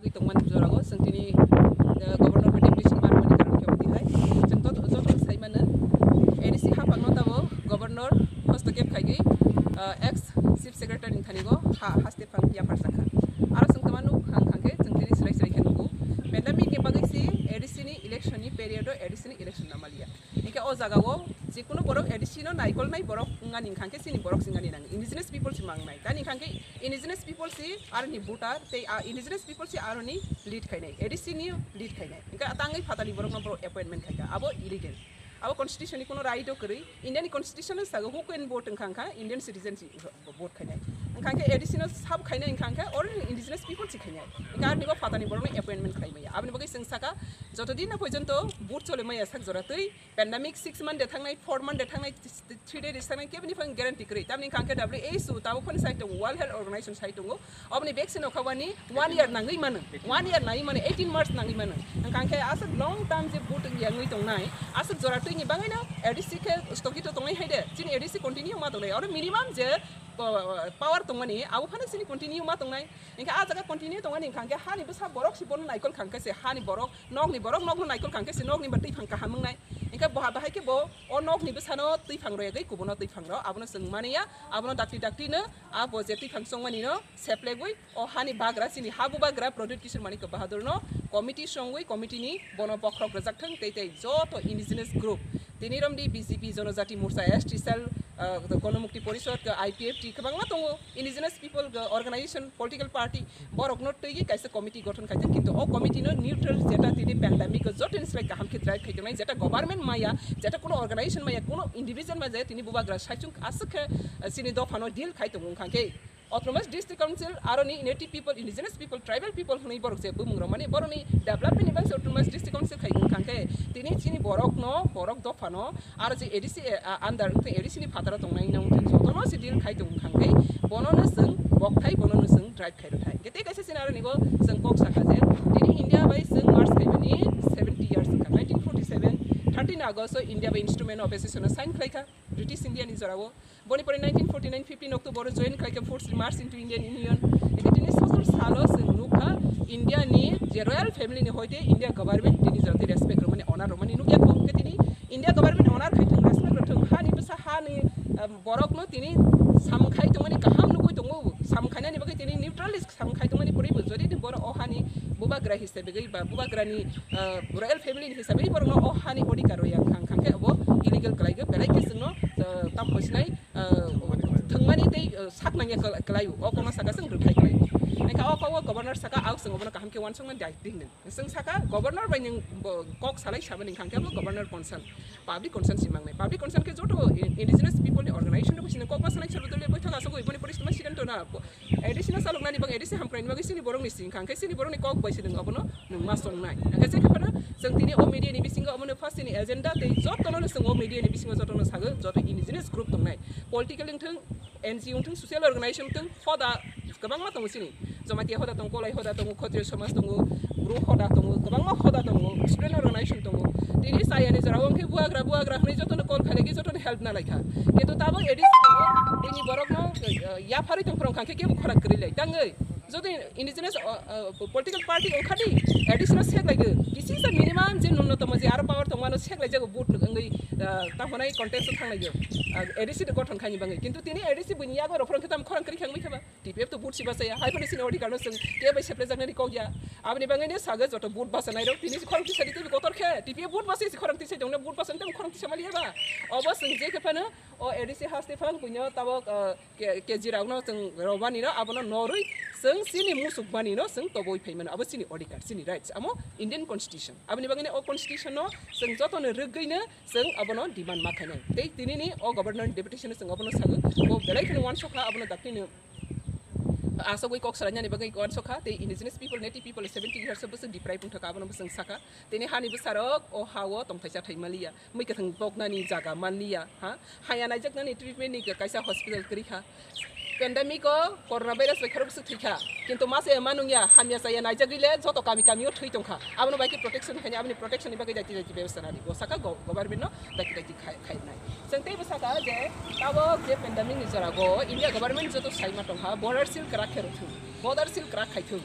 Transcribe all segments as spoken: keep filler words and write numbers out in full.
Tongmani jorao chwng tini, eh, Governor bai deputation manmani karon khe omo tihai. Chwng joto, joto sai mano, A D C haphangno tabuk Governor hostokep khaiwi, eh, ex Chief Secretary ni thani go ha, haste phang yapharjakha. Aro chwng tongmano phang phang khe chwng tini swrai swrai khe nugo. Pandemic ni bagwi si A D C ni election ni period o A D C ni election namaliya. Hinkhe o jagao jekunu borok A D C no naikolnai borok wngani hinkha khe chini borok se wngani nang, indigenous people se mangnai. Tani hinkha khe indigenous people se aroni voter, tei a indigenous people se aroni lead khainai, A D C ni lead khainai. Hinkhe tangwi phatani borokno borok appointment khaikha, abo illegal. Abo constitution ni kuno right o kwrwi, India ni constitution no sago, who can vote wngkha, wngkha Indian citizen se vote khainai. Hinkha khe A D C no sabo khainai hinkha khe or indigenous people se khainai. Hinkhe aroni bo phatani borokno appointment khlai maya. Aboni bagwi chwng saka, joto din na porjonto vote chole maya sak jora twi, pandemic six month de thangnai, four month de thangnai, three day de thangnai, keboni phang guarantee kwrwi. Tamni hinkha khe W H O tabuk phani sai tongo, World Health Organization sai tongo. Oboni vaccine okhabani one year nangwi mano, one year nangwi mano, eighteen months nangwi mano. Hinkha khe aswk long term je vote yangwi tongnai, aswk jora twini bangwino A D C khe stogito tongnai hai de, chini A D C continue ma tongnai. Oro minimum je, uh, power tongmani, abo phano chini continue ma tongnai. Hinkhe a jaga continue tongmani hinkha khe hani bwsa borok se bono naikol kha khe se hani borok, nokni borok nokno naikol kha khe se nokni ba twi phang kaham wngnai. Hinkhe bo bahai khe bo o nokni bwsano twi phang royagwi kubuno twi phang rw, abono chwng mani ya, abono dakti dakti no abo je twi phang chongmani no seplegwi o hani bagra chini ha bubagra Pradyut Kishore Manikya Bahadur no committee songwi committee ni bono bokhorok rwjak thung tei tei joto indigenous group tini romdi B J P Jonojati Morcha, S T Cell, uh, Gonomukti Porishod, I P F T kwbangma tongo indigenous people, uh, organization, political party, borokno twiwi kaisa committee gothon khaijak, kintu o committee no neutral, jeta tini pandemic o joto ni slai kaham khe drive khai tongnai, jeta government maya, jeta kuno organization maya, kuno individual maya, tini bubagra saichung aswk khe, uh, chini dopha no deal khai tongo wngkha khe. Autonomous District Council aroni native people, indigenous people, tribal people hwnwi borok je bumung rok mani borokni development ni bagwi Autonomous District Council khai wngkha khe tini chini borokno, borok dophano aro je A D C, eh, under wngthang, A D C ni phataro tongnai wngthang jotono se deal khai tong wngkha khe bonono chwng bokthai, bonono chwng drive khai rwthai. Hwnkhe tei kaisa chini aroni bo chwng kok sakha je tini India bai chwng merge khaimani seventy years wngkha, nineteen forty seven, thirteen August o India bai Instrument of Association o sign khlaikha British India ni jorao. Boni pore nineteen forty nine fifteen October o join khlaikha, force march into Indian Union. Eke tini sotor salo chwng nukha India ni je royal family ni hoite India government tini jati respect rwmani, honor rwmani nukya kho. Eke tini India government honor khai thung, respect rw thung. Hani bwsa hani, um, borok no tini samung khai tongmani kaham nugwi tongo. Samung khainani bagwi tini neutralist samung khai tongmani poribo jodi ni borok o hani bubagra hisabigwi ba bubagra ni, uh, royal family ni hisabigwi borok no o hani odhikar rw yang khang khang khe abo illegal kwlai khe belai khe chwng no, uh, tam hosinai, uh, thwngmani tei, uh, sak nangya kwlai, kwlai o kokno saka chwng rwthai kwlai. Engkha o kok o governor saka, "Ang chwng obono kaham khe uansukmani daitwi hwnwi." Chwng saka governor bai nwng bo kok salai samani hinkha khe abo governor concern, public concern si mangnai. Public concern khe joto i-, indigenous people ni organization rok sini kok ma salai salo dole boithak aswk oi boni poristuma sidan to na. A D C no saluknani bang A D C hamkraini bagwi sini borokni sing kha, hwnkhe sini borokni kok bai se nwng abono nwng ma songnai. Hwnkhe se khe phano chwng tini o media ni bisingo omono first ni agenda tei jotono no chwng o media ni bisingo jotono sagwi joto indigenous group tongnai. Political wngthung, N G O wngthung, social organization wngthung, hoda kwbangma tongo sini. Jamatia hoda tongo, Kolai hoda tongo, Khotriya somaj tongo, Bru hoda tongo, kwbangma hoda tongo, student organization tongo. Tini chayani jorao wngkhe buagra, buagra hwnwi jotono call khailai khe jotono help na laikha. Kintu tabuk A D C tongo, tini borokno, uh, yapharwi tongphuru wngkha khe kebo khorang kwrwi lai tangwi. Jodi indigenous, uh, uh, political party wngkha di, A D C no sek lai khe, kisi sa minimum je nunnotomo je aro power tongmano sek lai jago vote wngwi, uh, tamo nai contest o thang lai khe, uh, A D C de gothon khaini bangwi. Kintu tini A D C buini yago rok phuru wngkhe tamo khorang kwrwi khe wngwi khe ba? T P F to vote si bachaya, hai phano sini odhikar no chwng kebo seplejaknani kok ya. Aboni bagwi no sago joto vote bachanai rok tini si khorang tisa di twi kotor khe, T P F vote bachai si khorang tisa dongno vote bachani tamo khorang tisa maliya ba. Obo chwng je khe phano o A D C haste phang buino tabok, uh, ke-, keji rok no chwng robani no abono norwi chwng sini musuk mani no chwng toboi phai mano. Abo sini odhikar, sini rights, amo Indian Constitution. Aboni bagwi no o Constitution no chwng joto no rwgwi no chwng abono demand ma khainai. Tei tini ni o governor ni deputation no chwng abono sago, bo belai kheno uansukha, abono dakti no asogwi kok salainani bagwi uansukha, tei indigenous people, native people seventy years o bwswk deprive wngthaka, abono bwswk sakha. Tini hani bwsarok o ha o tongthaisa thai maliya, mui kwthwng poknani jaga manliya, ha, haya naijaknani treatment ni kaisa hospital kwrwi kha. Pandemic o corona virus bai khorok bwswk thwi kha, kintu masa ya manung ya, hamya chaya naijagwi le joto kami kami o thwi tong kha. Abono bai khe protection khaini, aboni protection ni bagwi daiti daiti bebostha nani. Bo saka go-, government no daiti daiti khai, khainai. Chwng teibo saka je tabok je pandemic ni jora go India government joto saima tong kha, border seal kwrak khe rw thung, border seal kwrak khai thung.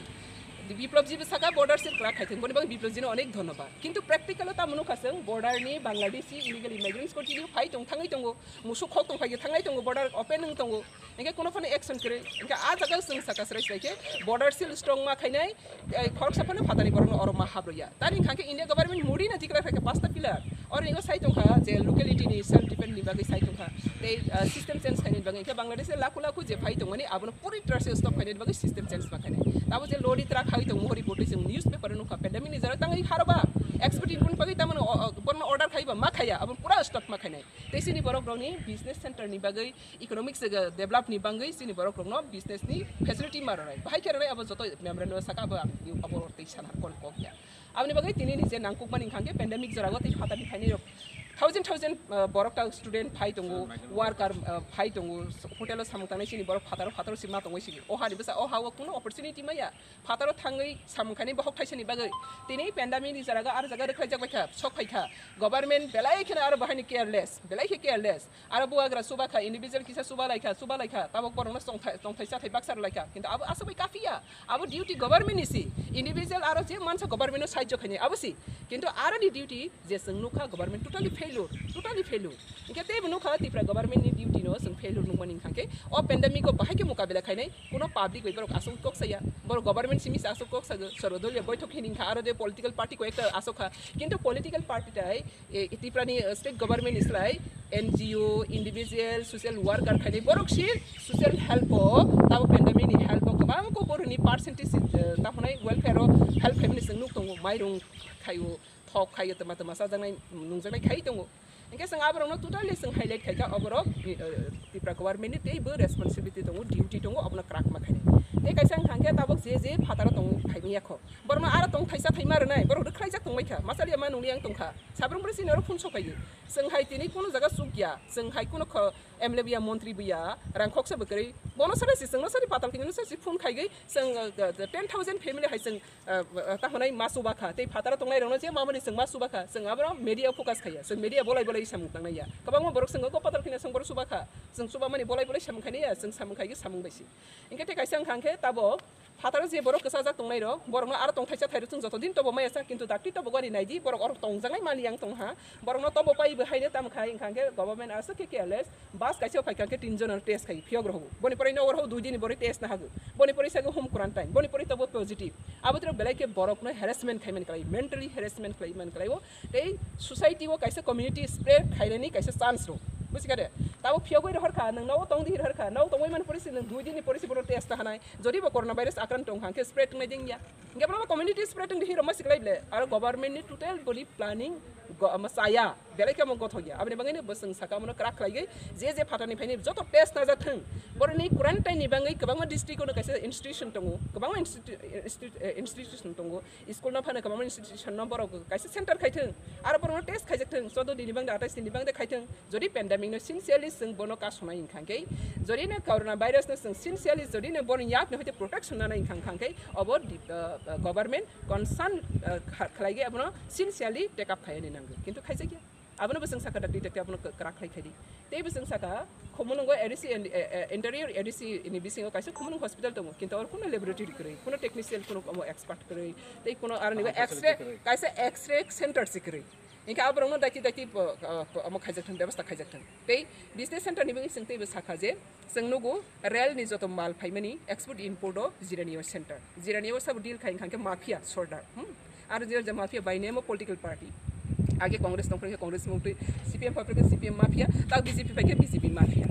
Biplop ji bwsaka border seal kwrak khai thung, boni bagwi Biplop jino onek dhonnobad. Kintu practical o tamo nukha chwng, border ni Bangladeshi illegal immigrants continue phai tong, thangwi tongo, musuk khok tong phai thangnai tongo, border open wng tongo, hinkhe kuno phano action kwrwi. Hinkhe a jaga o chwng saka swrai swrai khe border seal strong ma khainai, eh, khoroksa phano phatani borokno oro ma habrwya. Tani hinkha khe India government Modi no declare khai kha pasta pillar. Oro ingo sai tongkha je locality ni self defense ni bagwi sai tongkha. Tei, ah, system change khainani bagwi. Hinkhe Bangladesh e lakhu lakhu je phai tongmani abono puri trust stop khainani bagwi system change ma khainai. Tabo je lori truck hai tong mohori botwi chwng newspaper o nukha pandemic ni jora tangwi haroba export import bagwi tamano o-, o-, borno order khaiba ma khaiya abo pura stop ma khainai. Tei chini borok rokni business center ni bagwi economics develop ni bagwi chini borok rokno business ni facility ma rwnai. Bahai khe rwnai abo joto memorandum saka abo ang abo tei sana kol kok ya. Aboni bagwi tini ni je nangkukmani hinkha khe pandemic jorao tei phatani phainai rok thousand thousand, uh, borok ta student phai tongo, worker, uh, phai tongo, hotel o samung tangnai chini borok phataro phataro sima tongwi sigi. O hani bwsa o ha o kuno opportunity maya. Phataro thangwi samung khainai bohok thaisani bagwi. Tini pandemic ni jora o ar jaga rwkhlaijak bai kha, sok phai kha. Government belai kheno aro bahai ni careless, belai khe careless. Aro bubagra chuba kha, individual kisa chuba lai kha, chuba lai kha, tabok borokno tongthai, tongthai chathai baksa rw lai kha. Kintu abo aswk bai kafiya. Abo duty government ni si. Individual aro je mansa government no sahajyo khainai abo si. Kintu aro ni duty je chwng nukha government totally failure, totally failure. Hinkhe teibo nukha Tripura government ni duty no chwng failure nukmani hinkha khe o pandemic o bahai khe mukabela khainai kuno public bai borok aswk kok saya. Borok government simi se aswk kok sago. Sarvodoliya boithok hini hinkha aro je political party ko ekta aswk kha. Kintu political party tai E, Tripura ni, eh, state government ni slai N G O, individual, social worker khainai borok si social help o, tabo pandemic ni help o kwbang kok borok ni percentage, eh, tamo hwnai welfare o help khaimani chwng nuk tongo, mairung khaio, thok khaio, twma twma chajaknai, nungjaknai khai tongo. Hinkhe chwng aborokno totally chwng highlight khaikha, oborok, eh, Tripura government ni teibo responsibility tongo, duty tongo, obono kwrak ma khainai. Tei kaisa wngkha hinkhe tabok je je phataro tongo phaimani yakho. Borokno aro tong thaisa thaima rwnai, borok rwkhlaijak tongbaikha, machaliya ma nungli ang tongkha. Sabrung bwrwi chini oro phone sokaio. Chwng hai tini kuno jaga chukya, chwng hai kuno kho M L A buya, montri buya, rang khoksa bwkrwi. Bono sari si chwngno sari patal kini sari phone khaigwi chwng, uh, uh, ten thousand family hai chwng, uh, uh, ta hwnai ma chubakha. Tei phataro tongnai rokno je mamani chwng ma chubakha. Chwng abro media focus khaiya. Chwng media bolai bolai samung tangnaiya. Kwbangma borok chwng go patal kini chwng borok chubakha. Chwng chubamani bolai bolai samung khainaiya. Chwng samung khaigwi samung baisi. Hinkhe tei kaisa wngkha hinkhe tabo Phataro je borok kwchajak tongnai rok, borokno aro tongthaisa thairok chwng joto din tobo maya sa, kintu dakti tobo gari naidi, borok oro tongjaknai mani yang tongha, borokno tobo pai bo haino tamo khai, wngkha khe government aswk khe careless, bus kaisa phai kha khe tin jona test khai phiyok rok, boni pore no oro dui din ni borok test na hago, boni pore sa home quarantine, boni pore tobo positive, abo tro belai khe borokno harassment khai man klai, mentally harassment khlai man klai o, tei society o kaisa community spread khainani kaisa chance rok, buji kha de, tabo phiyogwi rohor kha, nwng nogo tong di rohor kha, nogo tongwi man pore se nwng dui din ni pore se borok test ta hanai, Jodi bo coronavirus akrant tong kha, hwnkhe spread wngnai ding ya. Hwnkhe bono community spread wngdi hiro ma siklai ble. Aro government ni total boni planning go-, ma chaya. Belai khe omo gothok ya. Aboni bagwi no bwswng saka omono kwrak khlaiwi je je phatani phaini joto test najak thung. Boroni quarantine ni bagwi kwbangma district o no kaisa institution tongo. Kwbangma institu-, institu-, eh, institution tongo. School no phano kwbangma institution no borok kaisa center khai thung. Aro borokno test khaijak thung. Choudo din ni bangde, atais din ni bangde khai thung. Jodi pandemic no sincerely chwng bono kasonai wngkha khe, jodi no corona virus no chwng sincerely jodi no bono yak no hoite protection nanai wngkha khe, obo di-, uh, uh, government concern, uh, kha-, khlai khe abono sincerely take up khaiyani nango. Kintu khaijakya. Abono bwswng saka dakti dakti abono kwrak khlai khaidi. Tei bwswng saka khumung nungo A D C and, uh, uh, interior A D C ni bisingo kaisa khumung hospital tongo. Kintu oro kuno laboratory kwrwi, kuno technician, kuno omo expert kwrwi, tei kuno aro nibo X-ray, kaisa X-ray center se kwrwi. Hinkhe aborokno daiti daiti bo, uh, omo khaijak thung, bebostha khaijak thung. Tei business center ni bagwi chwng teibo sakha je, chwng nugo rail ni joto mal phaimani export import o Jiraniyo center. Jiraniyo sabo deal khai wngkha khe mafia sordar. Hmm? Aro je je mafia by name of political party. Age Congress tong phai khe Congress mungtwi, C P M phai khe C P M mafia, ta B J P phai khe B J P mafia.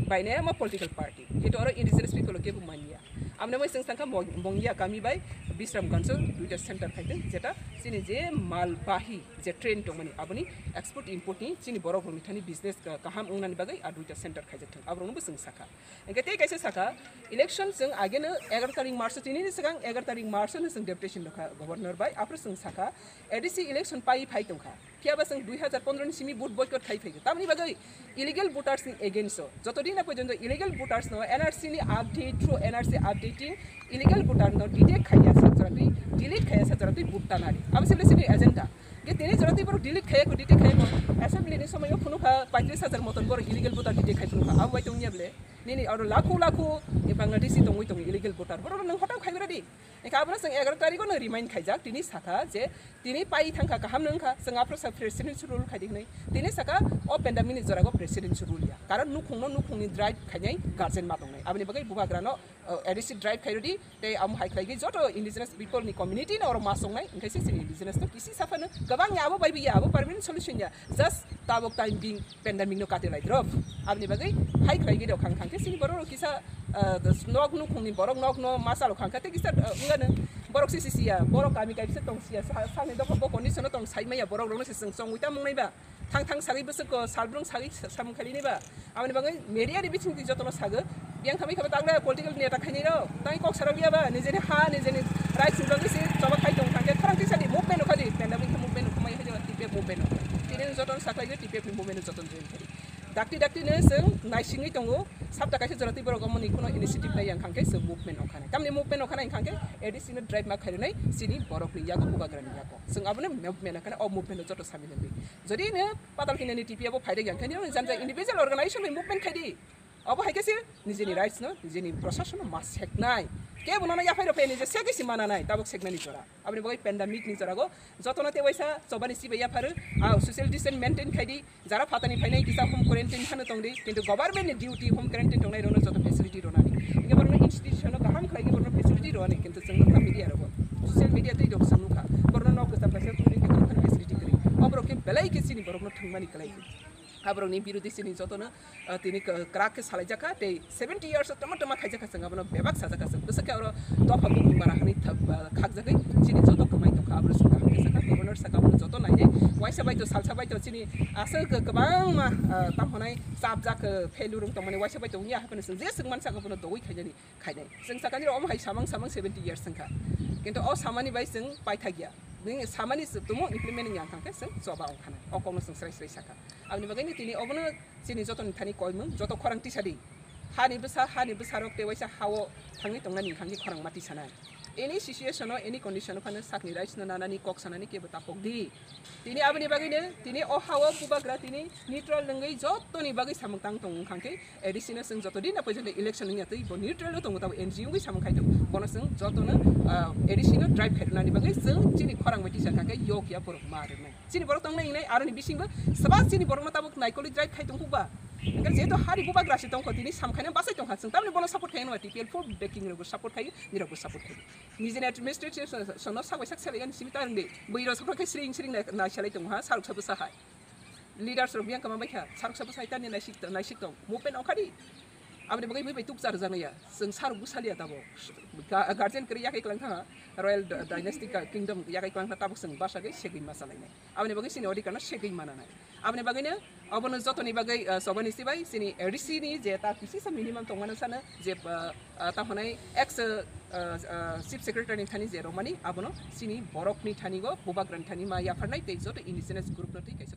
By name of political party. Kintu oro indigenous people o kebo manya. Aboni bagwi chwng sakha Mong-, Mongia kami bai Bisramganj o duita center khai thung, jeta chini je mal bahi je train tongmani aboni export import ni chini borok rokni thani business ka-, kaham wngnani bagwi a duita center khaijak thung, aborokno bo chwng sakha. Hinkhe tei kaisa sakha, election chwng ageno egaroh tarik March o, tini ni swkang egaroh tarik March o no chwng deputation rwkha governor bai, aphuru chwng sakha A D C election pai phai tongkha, phiya ba chwng dui hazar pondro ni simi vote boycott khai phaikha, tamni bagwi illegal voters ni against o, joto din na porjonto illegal voters no N R C ni update, through N R C updating illegal voter no detect khaiya sa jora twi, delete khaiya sa jora twi vote tanari. Abo se chini agenda. Tini jora tei borok delete khaiya ko, detect khaiya ko. Assembly ni somoi o phunukha paitris hajar moton borok illegal voter detect khai phunukha. Abo bai tongya ble. Nini oro lakho lakho Bangladeshi tongwi tongo illegal voter. Borok nang hotao khai gra di. Eka abono chwng egaroh tarikh o no remind khaijak. Tini sakha je tini pai thangkha kaham nang kha. Chwng aphro sa presidential rule khai di hwnwi. Tini sakha o pandemic ni jora go presidential rule ya. Karon nukhung no nukhung ni drive khainai guardian ma tongnai. Aboni bagwi bubagra no uh, A D C drive khai rodi, tei amo hai khlai joto indigenous people ni community no oro ma songnai, hingke se chini indigenous no kisi saphano kwbang ya, abo bai ya, abo permanent solution ya, just tabok time being pandemic no kati lai drop. Aboni bagwi hai khlai rok khang khang khe chini borok rok kisa uh, nok nukhung ni borok nok no ma salo khang khe tei kisa uh, wngano borok se sisi ya, borok kami kai se tong sia, sa- sani dopha bo condition no tong sai maya, borok rok no se chwng chongwi ta mung nai ba. Thang thang sagwi bwswk ko salbrung sagwi sa- samung khailini ba. Aboni bagwi media ni bising twi jotono sago. Biyang khamwi khamwi tagra political neta khainai rok. Tai kok sarok liya ba, nijeni ha, nijeni rights ni bagwi se choba khai tong thangkhe khorang tisa di movement no khadi, pandemic khe movement no khumai hai T P F movement no. Tini jotono saklai T P F ni movement no jotono join khadi. Dakti dakti no chwng naisingwi tongo. Sapta kaisa jora twi borok omo ni kuno initiative nai yang khangkhe chwng movement no khanai. Tamni movement no khanai khangkhe A D C no drive ma khairwnai chini borok ni yago bubagra ni yago. Chwng abono movement no khanai, o movement no joto samil wngwi. Jodi no Patal Kanya ni T P F o phairek yang khe nini jani jani individual organization ni movement khai di. Abo hai khe se nijeni rights no, nijeni prashasan no ma seknai. Kebo nono yaphai rw phai nije segi si mana nai, tabuk seknani jora. Aboni bagwi pandemic ni jora go jotono te waisa chobani sibai yapharu, a social distance maintain khai di. Jara phatani phainai kisa home quarantine hano tong di, kintu government ni duty home quarantine tongnai rokno joto facility rwnani. Hingke borokno institution no kaham khlai khe borokno facility rwnani, kintu chwng nukha media rogo, social media tei rok chwng nukha. Borokno nok kwcham kaisa tongdi, kintu nokha facility kwrwi. Oborok khe belai khe chini borokno thwngmani kwlai khe. Aborokni birodhi chini jotono, ah, tini k-, kwrak khe salaijakha, tei seventy years o tama tama khaijakha chwng abono bebak sajakha chwng. Bwswk khe oro dopha buphang bara hwnwi thak-, ah, khakjagwi chini joto kwmai tongkha, abono chwng kaham khe sakha, governor sakha, abono joto nainai, waisa bai to salsa bai to chini aswk kwbangma, ah, tamo hwnai chapjak, ah, failure wng tongmani waisa bai to wngya hai phano chwng je chwng mansa abono dogwi khainani. Khainai. Chwng sakha nini omo hai samang samang seventy years wngkha. Kintu o samani bai chwng paithakya. Nini samani se tumo implement wngya wngkha khe chwng choba wngkha nai. O kokno chwng srai srai sakha. Aboni bagwi no tini obono chini jotoni thani koimung, joto khorang tisa di. Hani bwsa, hani bwsarok tei waisa hao thangwi tongnani wngkha khe khorang ma tisa nai. Any situation o, any condition o phano sakni rights no nanani kok sanani kebo tapok di. Tini aboni bagwino, tini o hao bubagra tini neutral wngwi jotoni bagwi samung tang tong wngkha khe, A D C no chwng joto din na poito election wngya twi bo neutral no tongo, tabo N G O wngwi samung khai tongo. Bono chwng jotono, ah, A D C no drive khai rwnani bagwi chwng chini khorang bai tisa kha khe yok ya borok ma rwnai. Chini borok tongnai hingnai aroni bisingo swbang chini borokno tabuk naikoli drive khai tong kukba. Hingkhe jehetu hari bubagra se tongkho tini samkhaina bachai tongkha chwng tamni bono support khai nw T P L full backing rokbo support khai nirokbo support khai. Nijini administration no sak bai sak selai ani simi ta rwngdi. Bwrwi rok sokra khe sring sring nai, nai selai tongo ha, sarok sa bwsa hai. Leaders rok biyang kama bai kha, sarok sa bwsa hai tani naisik, naisik tong. Movement ongkha di. Aboni bagwi bui bai tukchar jana ya. Chwng sarok bwsa liya tabo. Ga-, guardian kwrwi yakai kwlang tha, Royal d-, Dynasty ka-, Kingdom yakai kwlang tha, tabuk chwng basa gwi segwi ma salai nai. Aboni bagwi chini odhikar no segwi mana nai. Aboni bagwi no, obono jotoni bagwi, ah, chobani sibai chini A D C ni je ta kisisa minimum tongmano sano je, ah, ah, ta hwnai ex, ah, ah, Chief Secretary ni thani je romani abono chini borok ni thani go bubagra ni thani ma yapharnai tei joto indigenous group no twi kaisa